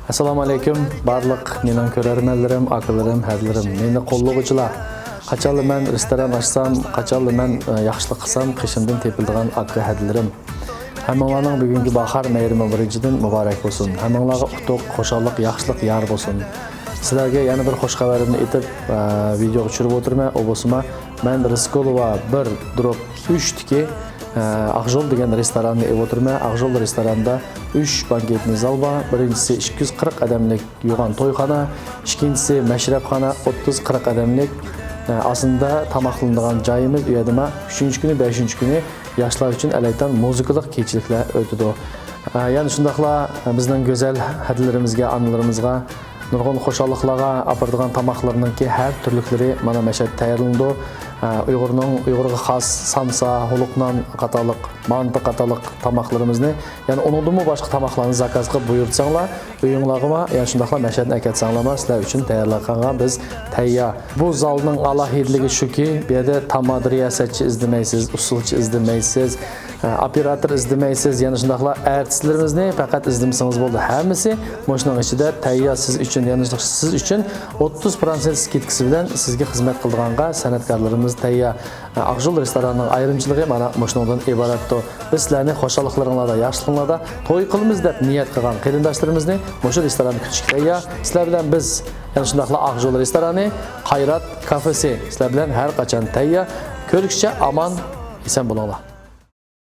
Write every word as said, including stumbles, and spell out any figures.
ئەسسالامۇ ئەلەيكۇم، بارلىق مېنىڭ كۆرەرمەنلىرىم، ئاكىلىرىم، ھەدىلىرىم، مېنى قوللىغۇچىلار. قاچانلا مەن رېستوران ئاچسام، قاچانلا مەن، ئە، ياخشىلىق قىلسام، قېشىمدىن تېپىلىدىغان ئاكا ھەدىلىرىم. ھەممىڭلارنىڭ بۈگۈنكى باھار مەيرىمى بىرىنچىدىن مۇبارەك بولسۇن. ھەممىڭلارغا ئۇتۇق، خۇشاللىق، ياخشىلىق يار بولسۇن. سىلەرگە يەنە بىر خۇش خەۋىرىمنى ئېيتىپ، ئە، ۋىدېئوغا چۈشۈرۈپ ئولتۇرىمەن. ئۇ بولسىما، مەن رىسكولوۋا بىر دروپ ئۈچتىكى، ئە، ئاقژول دېگەن رېستوراننى ئېلىۋاتىرمەن. ئاقژول رېستورانىدا ئۈچ بانكېتنىي زال بار. بىرىنچىسى ئىككى يۈز قىرىق ئادەملىك يوغان تويخانا، ئىككىنچىسى مەشرەپخانا، ئوتتۇز قىرىق ئادەملىك، ئە، ئاساندا تاماقلىنىدىغان جايىمىز. ئۇ يەردىمۇ ئۈچىنچى كۈنى، بەشىنچى كۈنى ياشلار ئۈچۈن ئەلەيتان مۇزىكىلىق كېچىلىكلەر ئۆتىدۇ. ئە، يەنە شۇنداقلا بىزنىڭ گۈزەل ھەدىلىرىمىزگە، ئانىلىرىمىزغا نۇرغۇن خۇشاللىقلارغا ئاپىرىدىغان تاماقلىرىنىڭكى ھەر تۈرلۈكلىرى مانا مەشەدە تەييارلىنىدۇ. ئە، ئۇيغۇرنىڭ، ئۇيغۇرغا خاس سامسا، ھولۇق نان قاتارلىق، مانتا قاتارلىق تاماقلىرىمىزنى، يەنە ئۇنىڭدىنمۇ باشقا تاماقلارنى زاكاز قىلىپ بۇيرۇتساڭلار، ئۆيۈڭلارغىمۇ يەنە شۇنداقلا مەشەدىن ئەكەتسەڭلارمۇ، سىلەر ئۈچۈن تەييارلىققا بىز تەييار. بۇ زالنىڭ ئالاھىدىلىكى شۇكى، بۇ يەردە تامادە رىياسەتچى ئىزدىمەيسىز، ئۇسسۇلچى ئىزدىمەيسىز، ئە، ئوپېراتور ئىزدىمەيسىز، يەنە شۇنداقلا ئارتىسلىرىمىزنى پەقەت ئىزدىمىسىڭىز بولدى. ھەممىسى مۇشۇنىڭ ئىچىدە تەييار سىز ئۈچۈن، يەنە سىز ئۈچۈن ئوتتۇز پىروتسېنت سكىدكىسى بىلەن سىزگە خىزمەت قىلىدىغانغا سەنئەتكارلىرىمىز تەييار. ئاقژول رېستورانىنىڭ ئايرىمچىلىقى مانا مۇشۇنىڭدىن ئىبارەتتۇر. بىز سىلەرنى خۇشاللىقلىرىڭلاردا، ياخشىلىقىڭلاردا توي قىلىمىز دەپ نىيەت قىلغان قېرىنداشلىرىمىزنى مۇشۇ رېستوراندا كۈتۈشكە تەييار. سىلەر بىلەن بىز يەنە شۇنداقلا ئاقژول رېستورانى، قايرات كافېسى سىلەر بىلەن ھەر قاچان تەييار. كۆرۈشكىچە ئامان، ئېسەن بولۇڭلار.